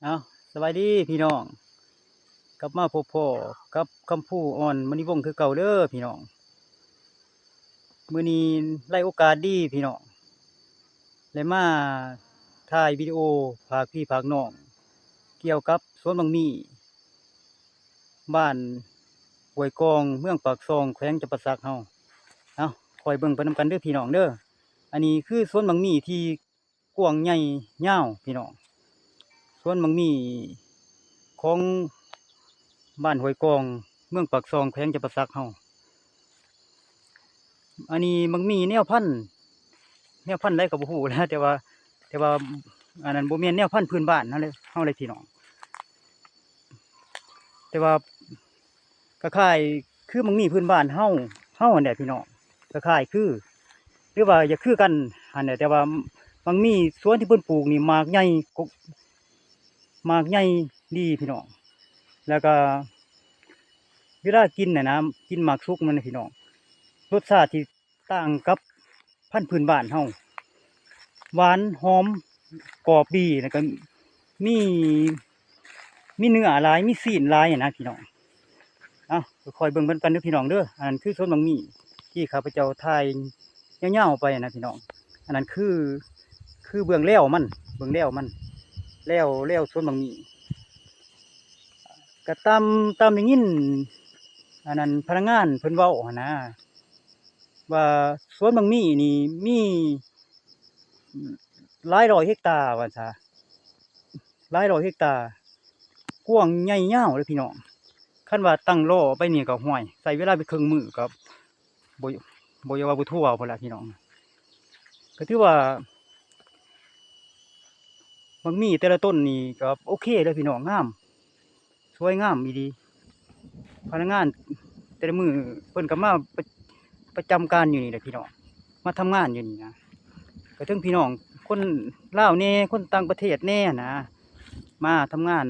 ເອົາ ສະບາຍດີພີ່ນ້ອງ ກັບມາພົບພໍ້ກັບຄຳພູ ອອນມະນີວົງ ຄືເກົ່າເດີພີ່ນ້ອງ. ມື້ນີ້ໄດ້ໂອກາດດີພີ່ນ້ອງ ໄດ້ມາຖ່າຍວິດີໂອຝາກພີ່ຝາກນ້ອງ ກ່ຽວກັບສວນບັກໝີ່ ບ້ານຫ້ວຍກອງ ເມືອງປາກຊ່ອງ ແຂວງຈຳປາສັກເຮົາ. ເອົາ ຄອຍເບິ່ງໄປນຳກັນເດີພີ່ນ້ອງເດີ. ອັນນີ້ຄືສວນບັກໝີ່ທີ່ ກວ້າງໃຫຍ່ຍາວພີ່ນ້ອງ. ສວນບັກໝີ່ຂອງບ້ານຫ້ວຍກອງ ເມືອງປາກຊ່ອງ ແຂວງຈຳປາສັກເຮົາ. ອັນນີ້ບັກໝີ່ແນວພັນ ແນວພັນໃດກໍບໍ່ຮູ້ແຫຼະ ແຕ່ວ່າ ແຕ່ວ່າອັນນັ້ນບໍ່ແມ່ນແນວພັນພື້ນບ້ານເຮົາເລີຍ ເຮົາເລີຍພີ່ນ້ອງ. ແຕ່ວ່າ ກໍຄ້າຍຄືໝາກໝີ່ພື້ນບ້ານເຮົາ ເຮົາຫັ້ນແຫຼະພີ່ນ້ອງ ກໍຄ້າຍຄື ຫຼືວ່າຢາກຄືກັນຫັ້ນແຫຼະ. ແຕ່ວ່າໝາກໝີ່ສວນທີ່ເພິ່ນປູກນີ້ໝາກໃຫຍ່ ໝາກໃຫຍ່ດີພີ່ນ້ອງ. ແລ້ວກໍເວລາກິນນະນະ ກິນໝາກສຸກມັນນະພີ່ນ້ອງ ລົດຊາດທີ່ ຕ່າງກັບພັນພື້ນບ້ານເຮົາ ຫວານຫອມກອບດີ ແລ້ວກໍມີ ມີເນື້ອຫຼາຍ ມີຊີ້ນຫຼາຍນະພີ່ນ້ອງ. ເອົາ ຄອຍເບິ່ງນຳກັນເດີພີ່ນ້ອງເດີ. ອັນນັ້ນຄືສວນບັກໝີ່ທີ່ຂ້າພະເຈົ້າຖ່າຍຍາວໆໄປນະພີ່ນ້ອງ. ອັນນັ້ນຄື ຄືເບື້ອງແລວມັນ ເບື້ອງແລວມັນ ແລວ ແລວສວນບັກໝີ່. ກະຕາມ ຕາມໄດ້ຍິນ ອັນນັ້ນ ພະນັກງານເພິ່ນເວົ້າຫັ້ນນະ ວ່າສວນບັກໝີ່ນີ້ມີຫຼາຍຮ້ອຍເຮັກຕາວ່າຊະ ຫຼາຍຮ້ອຍເຮັກຕາ ກວ້າງໃຫຍ່ຍາວເດ້ພີ່ນ້ອງ. ຄັນວ່າຕັ້ງລໍ້ໄປນີ້ກໍ ຫ້ວຍ ໃຊ້ເວລາໄປເຄິ່ງມື້ກໍ ບໍ່ ບໍ່ຢາກວ່າບໍ່ທົ່ວພຸ້ນລະພີ່ນ້ອງ. ກໍຖືວ່າ ໝາກໝີ່ແຕ່ລະຕົ້ນນີ້ກໍໂອເຄເດີພີ່ນ້ອງ ງາມ ສວຍງາມອີ່ຫຼີ. ພະນັກງານແຕ່ລະມື້ເພິ່ນກໍມາປະ ປະຈຳການຢູ່ນີ້ແຫຼະພີ່ນ້ອງ ມາທຳງານຢູ່ນີ້ນະ. ກໍເຖິງພີ່ນ້ອງຄົນລາວແດ່ ຄົນຕ່າງປະເທດແດ່ນະ ມາທຳງານ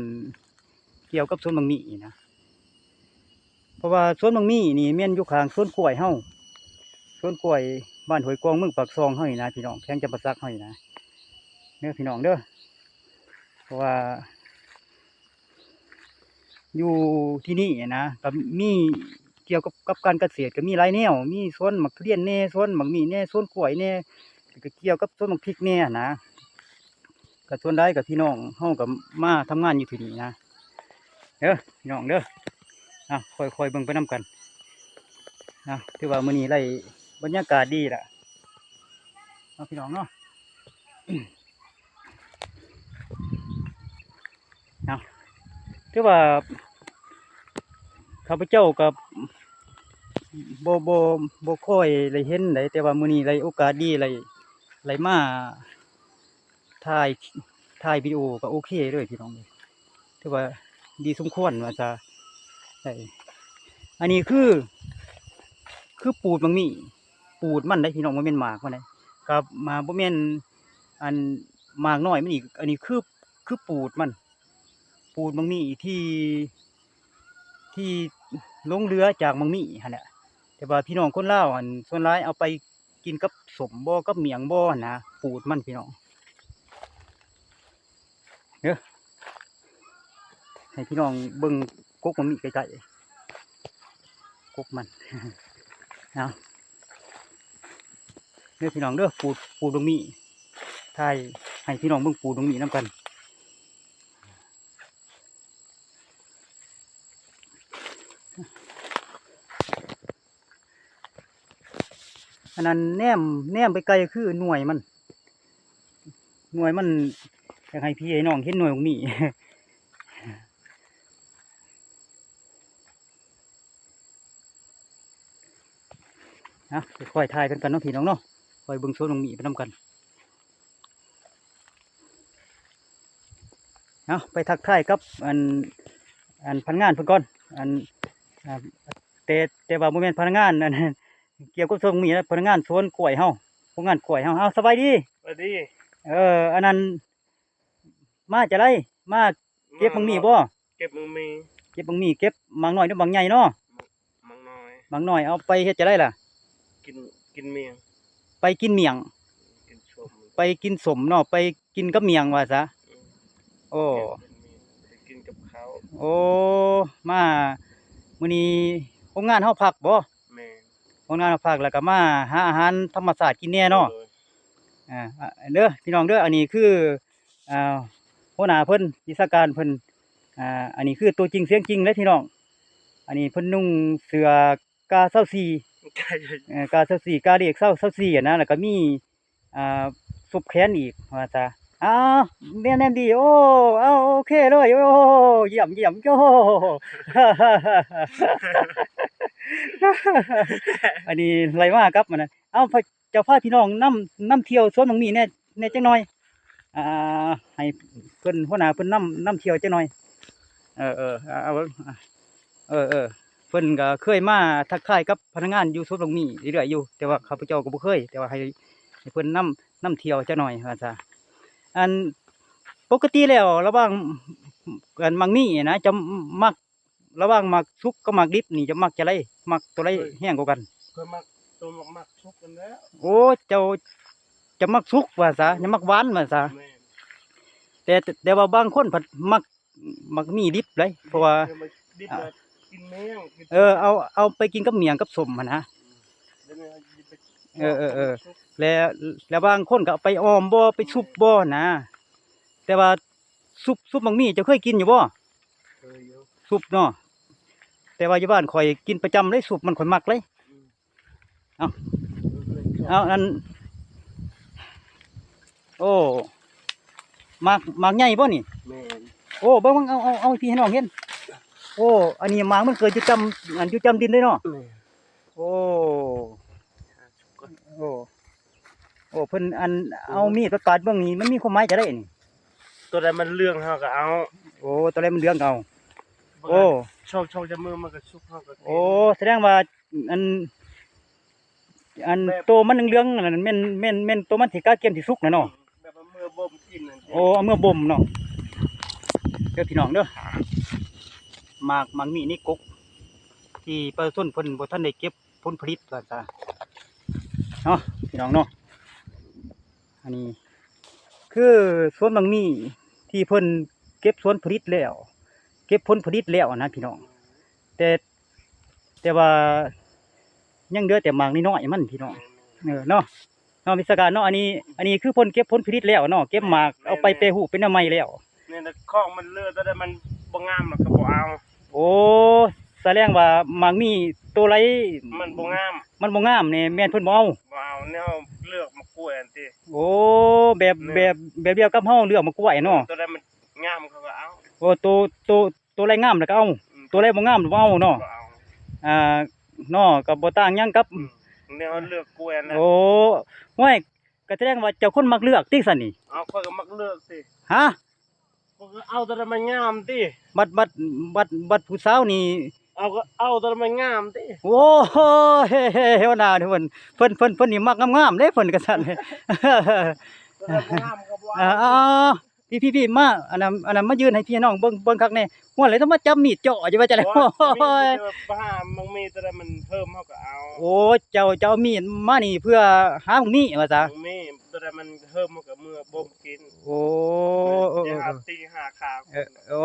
ກ່ຽວກັບສວນບັກໝີ່ນະ ເພາະວ່າສວນບັກໝີ່ນີ້ແມ່ນຢູ່ຂ້າງສວນກ້ວຍເຮົາ ສວນກ້ວຍບ້ານຫ້ວຍກອງ ເມືອງປາກຊ່ອງເຮົານີ້ນະພີ່ນ້ອງ ແຂວງຈຳປາສັກເຮົານີ້ນະ ເດີພີ່ນ້ອງເດີ. ເພາະວ່າຢູ່ທີ່ນີ້ນະ ກໍມີກ່ຽວກັບ ກັບການກະເສດ ກໍມີຫຼາຍແນວ ມີສວນໝາກທຸລຽນແດ່ ສວນບັກໝີ່ແດ່ ສວນກ້ວຍແດ່ ແລ້ວກໍກ່ຽວກັບສວນໝາກພິກແດ່ນະ. ກໍສ່ວນຫຼາຍກໍພີ່ນ້ອງເຮົາກໍມາທຳງານຢູ່ທີ່ນີ້ນະ ເດີພີ່ນ້ອງເດີ. ອ່ະ ຄ່ອຍໆເບິ່ງໄປນຳກັນນະ. ຖືວ່າມື້ນີ້ໄດ້ບັນຍາກາດດີລະເນາະພີ່ນ້ອງເນາະ. ເນາະ ຖືວ່າຂ້າພະເຈົ້າກໍບໍ່ ບໍ່ ບໍ່ຄ່ອຍໄດ້ເຫັນໃດ ແຕ່ວ່າມື້ນີ້ໄດ້ໂອກາດດີ ໄດ້ ໄດ້ມາຖ່າຍ ຖ່າຍວິດີໂອກໍໂອເຄເລີຍພີ່ນ້ອງເອີຍ ຖືວ່າດີສົມຄວນວ່າຊະ. ໄດ້ ອັນນີ້ຄື ຄືປູດໝາກໝີ່ ປູດມັນເດ້ພີ່ນ້ອງ ບໍ່ແມ່ນໝາກມັນເດ້ ກັບມາ ບໍ່ແມ່ນອັນໝາກນ້ອຍມັນອີກ ອັນນີ້ຄື ຄືປູດມັນ ປູດໝາກໝີ່ທີ່ ທີ່ຫຼົງເຫຼືອຈາກໝາກໝີ່ຫັ້ນແຫຼະ. ແຕ່ວ່າພີ່ນ້ອງຄົນລາວຫັ້ນ ສ່ວນຫຼາຍເອົາໄປກິນກັບສົ້ມບໍ ກັບໝ້ຽງບໍຫັ້ນນະ ປູດມັນພີ່ນ້ອງ. ເດີ ໃຫ້ພີ່ນ້ອງເບິ່ງກົກໝາກໝີ່ໃກ້ໆ ກົກມັນ ເອົາ ເດີພີ່ນ້ອງເດີ ປູດ ປູດບັກໝີ່ ຖ່າຍໃຫ້ພີ່ນ້ອງເບິ່ງປູດບັກໝີ່ນຳກັນ. ອັນນັ້ນແນມ ແນມໄປໄກຄືໜ່ວຍມັນ ໜ່ວຍມັນ ຢາກໃຫ້ພີ່ໃຫ້ນ້ອງເຫັນໜ່ວຍບັກໝີ່. ເອົາ ຄ່ອຍໆຖ່າຍເພິ່ນກ່ອນເນາະພີ່ນ້ອງເນາະ ຄ່ອຍເບິ່ງສວນບັກໝີ່ໄປນຳກັນ. ເອົາ ໄປທັກທາຍກັບອັນ ອັນພະນັກງານເພິ່ນກ່ອນ ອັນ ອ່າ ແຕ່ ແຕ່ວ່າບໍ່ແມ່ນພະນັກງານ ອັນ ກ່ຽວກັບສວນບັກໝີ່ນະ ພະນັກງານສວນກ້ວຍເຮົາ ພະນັກງານກ້ວຍເຮົາ. ເອົາ ສະບາຍດີ ສະບາຍດີ. ເອີ ອັນນັ້ນ ມາຈາກໃດ? ມາເກັບໝາກໝີ່ບໍ່? ເກັບໝາກໝີ່ ເກັບໝາກໝີ່ ເກັບໝາກນ້ອຍຫຼືໝາກໃຫຍ່ເນາະ? ໝາກ ໝາກນ້ອຍ. ໝາກນ້ອຍເອົາໄປເຮັດຈາກໃດລະ? ກິນ ກິນໝ້ຽງ ໄປກິນໝ້ຽງ ກິນສົ້ມ ໄປກິນສົ້ມເນາະ ໄປກິນກັບໝ້ຽງວ່າຊະ. ອືມ ໂອ້ ເກັບໝາກໝີ່ ໂອ້ ມາມື້ນີ້ໂຮງງານເຮົາພັກບໍ່? ແມ່ນ ໂຮງງານເຮົາພັກ ແລ້ວກໍມາຫາອາຫານທຳມະຊາດກິນແດ່ເນາະ. ໂດຍ ອ່າ ເດີ ພີ່ນ້ອງເດີ ອັນນີ້ຄື ອ່າ ຫົວໜ້າເພິ່ນ ວິຊາການເພິ່ນ. ອ່າ ອັນນີ້ຄືຕົວຈິງສຽງຈິງເດ້ພີ່ນ້ອງ. ອັນນີ້ເພິ່ນນຸ່ງເສື້ອກາຊາວສີ່ ເອີ ກາຊາວສີ່ ກາເລກຊາວ ຊາວສີ່ຫັ້ນນະ ແລ້ວກໍມີ ອ່າ ສົບແຂນອີກວ່າຊະ. ອ້າວ ແນມ ແນມດີ ໂອ້ ເອົາ ໂອເຄເລີຍ ໂອ້ ຢ້ຽມ ຢ້ຽມ ໂອ້ ອັນນີ້ໄລ່ມາກັບມັນນະ. ເອົາ ເຈົ້າພາພີ່ນ້ອງນຳ ນຳທ່ຽວສວນໝາກມີ້ແດ່ ແດ່ຈັກໜ່ອຍ. ອ່າ ໃຫ້ເພິ່ນ ຫົວໜ້າເພິ່ນນຳ ນຳທ່ຽວຈັກໜ່ອຍ. ເອີ ເອີ ເອົາ ເອີ ເອີ ເພິ່ນກໍເຄີຍມາທັກທາຍກັບພະນັກງານຢູ່ສວນໝາກມີ້ເລື້ອຍໆຢູ່ ແຕ່ວ່າຂ້າພະເຈົ້າກໍບໍ່ເຄີຍ ແຕ່ວ່າໃຫ້ ໃຫ້ເພິ່ນນຳ ນຳທ່ຽວຈັກໜ່ອຍວ່າຊະ. ອັນ ປົກກະຕິແລ້ວລະຫວ່າງ ອັນ ໝາກມີ້ນະ ເຈົ້າມັກ ລະຫວ່າງໝາກສຸກກັບໝາກດິບນີ້ ເຈົ້າມັກໂຕໃດ? ມັກໂຕໃດແຮງກວ່າກັນ? ຂ້ອຍມັກໂຕໝາກ ໝາກສຸກຫັ້ນແຫຼະ. ໂອ້ ເຈົ້າ ເຈົ້າມັກສຸກວ່າຊະ ເຈົ້າມັກຫວານວ່າຊະ. ແມ່ນ ແຕ່ ແຕ່ວ່າບາງຄົນພັດມັກ ໝາກມີ້ດິບເດ້ ເພາະວ່າ ເອີ ມັກດິບແລ້ວກິນແມງ ເອີ ເອົາ ເອົາໄປກິນກັບໝ້ຽງກັບສົ້ມຫັ້ນນະ. ອືມ ເອີ ເອີ ເອີ ແລ້ວ ແລ້ວບາງຄົນກໍເອົາໄປອອມບໍ່ ໄປຊຸບບໍ່ນະ. ແຕ່ວ່າຊຸບ ຊຸບໝາກມີ້ເຈົ້າເຄີຍກິນຢູ່ບໍ່? ເຄີຍຢູ່ ຊຸບເນາະ. ແຕ່ວ່າຢູ່ບ້ານຂ້ອຍກິນປະຈຳເລີຍ ຊຸບມັນຂ້ອຍມັກເລີຍ. ອືມ ເອົາ ເອົາ ອັນ ໂອ້ ໝາກ ໝາກໃຫຍ່ບໍ່ນີ້? ແມ່ນ ໂອ້ ເບິ່ງ ເບິ່ງ ເອົາ ເອົາ ເອົາໃຫ້ພີ່ໃຫ້ນ້ອງເຫັນ. ໂອ້ ອັນນີ້ໝາກມັນເກີດຢູ່ຈຳ ອັນ ຢູ່ຈຳດິນເລີຍເນາະ. ແມ່ນ ໂອ້ ໂອ້ ໂອ້ ເພິ່ນ ອັນ ເອົາມີດປາດໆເບິ່ງນີ້ ມັນມີຄວາມໝາຍຈັ່ງໃດນີ້? ໂຕໃດມັນເຫຼືອງເຮົາກໍເອົາ. ໂອ້ ໂຕໃດມັນເຫຼືອງກໍເອົາ. ໂອ້ ສອງ ສອງສາມມື້ມັນກໍສຸກ ເຮົາກໍກິນ. ໂອ້ ສະແດງວ່າ ອັນ ອັນ ແບບ ໂຕມັນເຫຼືອງໆນັ້ນແມ່ນ ແມ່ນ ແມ່ນໂຕມັນທີ່ກະກຽມຊິສຸກນະເນາະ. ແບບວ່າເມືອບົ່ມກິນນັ້ນ. ໂອ້ ເອົາເມືອບົ່ມເນາະ. ເດີພີ່ນ້ອງເດີ ໝາກ ໝາກມີ້ໃນກົກ ທີ່ປະຊາຊົນເພິ່ນບໍ່ທັນໄດ້ເກັບຜົນຜະລິດວ່າຊະເນາະ ພີ່ນ້ອງເນາະ. ອັນນີ້ຄືສວນໝາກມີ້ທີ່ເພິ່ນເກັບສວນຜະລິດແລ້ວ ເກັບຜົນຜະລິດແລ້ວນະພີ່ນ້ອງ. ແຕ່ ແຕ່ວ່າຍັງເຫຼືອແຕ່ໝາກນ້ອຍໆມັນພີ່ນ້ອງ. ເອີ ເນາະ ເນາະ ວິຊາການເນາະ. ອັນນີ້ ອັນນີ້ຄືເພິ່ນເກັບຜົນຜະລິດແລ້ວເນາະ ເກັບໝາກເອົາໄປແປຮູບເປັນແນວໃໝ່ແລ້ວ. ນີ້ນະ ຂອງມັນເຫຼືອ ໂຕໃດມັນບໍ່ງາມລະກໍບໍ່ເອົາ. ໂອ້ ສະແດງວ່າໝາກມີ້ໂຕໃດມັນບໍ່ງາມ ມັນບໍ່ງາມນີ້ ແມ່ນເພິ່ນບໍ່ເອົາ. ບໍ່ເອົາ ແນວເລືອກໝາກກ້ວຍຫັ້ນຕິ. ໂອ້ ແບບ ແບບ ແບບດຽວກັບເຮົາເລືອກໝາກກ້ວຍເນາະ. ໂຕໃດມັນງາມເຂົາກໍເອົາ. ໂອ້ ໂຕ ໂຕ ໂຕໃດງາມແລ້ວກໍເອົາ. ອືມ ໂຕໃດບໍ່ງາມບໍ່ເອົາເນາະ. ບໍ່ເອົາ ອ່າ ເນາະ ກໍບໍ່ຕ່າງຫຍັງກັບ ອືມ ແນວເລືອກກ້ວຍຫັ້ນແຫຼະ. ໂອ້ ຫ້ວຍ ກໍສະແດງວ່າເຈົ້າຄົນມັກເລືອກຕິຊັ້ນນີ້. ເອົາ ຂ້ອຍກໍມັກເລືອກຕິ. ຮະ? ຂ້ອຍກໍເອົາແຕ່ມັນງາມຕິ. ບັດ ບັດ ບັດ ບັດຜູ້ສາວນີ້ ເອົາ ກໍເອົາແຕ່ມັນງາມຕິ. ໂອ້ຍ ຫົວໜ້າເພິ່ນ ເພິ່ນ ເພິ່ນ ເພິ່ນນີ້ມັກງາມໆເດ້ ເພິ່ນກໍຊັ້ນ. ແຕ່ມັນງາມກໍບໍ່ເອົາ. ອ່າ ພີ່ໆໆ ມາ ອັນນັ້ນ ອັນນັ້ນ ມາຢືນໃຫ້ພີ່ນ້ອງເບິ່ງ ເບິ່ງຄັກແດ່. ຫ້ວຍ ແລ້ວຕ້ອງມາຈັບມີດເຈາະຢູ່ວ່າຈັ່ງໃດ? ໂອ້ຍ ໂອ້ຍ ມີດ ແຕ່ວ່າຫາມັກມີດ ແຕ່ວ່າມັນເຮີມເຮົາກໍເອົາ. ໂອ້ ເຈົ້າ ເຈົ້າເອົາມີດມານີ້ເພື່ອຫາມັກມີດວ່າຊະ. ມັກມີດ ແຕ່ວ່າມັນເຮີມເຮົາກໍເມືອບົ່ມກິນ. ໂອ້ ເອີ ເອີ ເອີ ຫາຕີຫາຂາ. ເອີ ໂອ້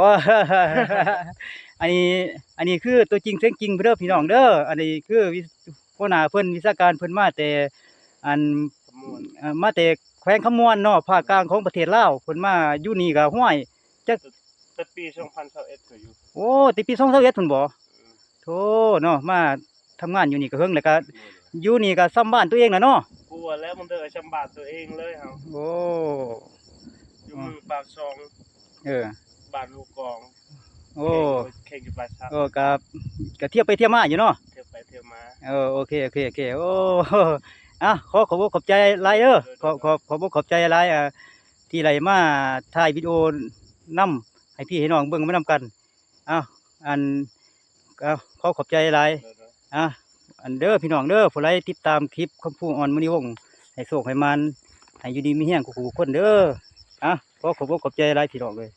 ອັນນີ້ ອັນນີ້ຄືຕົວຈິງສຽງຈິງເດີພີ່ນ້ອງເດີ. ອັນນີ້ຄື ຫົວໜ້າເພິ່ນ ວິຊາການເພິ່ນມາແຕ່ ອັນ ຄຳມ່ວນ ເອີ ມາແຕ່ແຂວງຄຳມ່ວນເນາະ ພາກກາງຂອງປະເທດລາວ. ເພິ່ນມາຢູ່ນີ້ກໍ ຫ້ວຍ ຈັກ ແຕ່ປີສອງພັນຊາວເອັດກໍຢູ່. ໂອ້ ແຕ່ປີສອງພັນຊາວເອັດພຸ້ນບໍ? ອືມ ໂທ້ເນາະ ມາທຳງານຢູ່ນີ້ກໍເຫິງແລ້ວ ກໍ ແມ່ນ ຢູ່ນີ້ກໍຊ່ຳບ້ານຕົວເອງແຫຼະເນາະ. ກົວແລ້ວ ບາງເທື່ອກໍຊ່ຳບ້ານຕົວເອງເລີຍເຮົາ. ໂອ້ ຢູ່ເມືອງປາກຊ່ອງ ເອີ ບ້ານຮູກອງ. ໂອ້ ແຂ່ງຢູ່ ແຂ່ງຢູ່ປ່າຊ້າ. ໂອ້ ກໍ ກໍທ່ຽວໄປທ່ຽວມາຢູ່ເນາະ. ທ່ຽວໄປທ່ຽວມາ. ເອີ ໂອເຄ ໂອເຄ ໂອເຄ. ໂອ້ ອ່ະ ຂໍຂອບອົກຂອບໃຈຫຼາຍເດີ. ໂດຍ ໂດຍ ຂອບ ຂອບ ຂອບອົກຂອບໃຈຫຼາຍ ອ່າ ທີ່ໄດ້ມາຖ່າຍວິດີໂອນຳ ໃຫ້ພີ່ໃຫ້ນ້ອງເບິ່ງໄປນຳກັນ. ເອົາ ອັນ ເອົາ ຂໍຂອບໃຈຫຼາຍ. ໂດຍ ໂດຍ. ອ່ະ ອັນເດີພີ່ນ້ອງເດີ ຜູ້ໃດຕິດຕາມຄລິບຄຳພູອອນມະນີວົງ ໃຫ້ໂຊກໃຫ້ໝານ ໃຫ້ຢູ່ດີມີແຮງຄູ່ໆຄົນເດີ. ອ່ະ ຂໍຂອບອົກຂອບໃຈຫຼາຍພີ່ນ້ອງເອີຍ.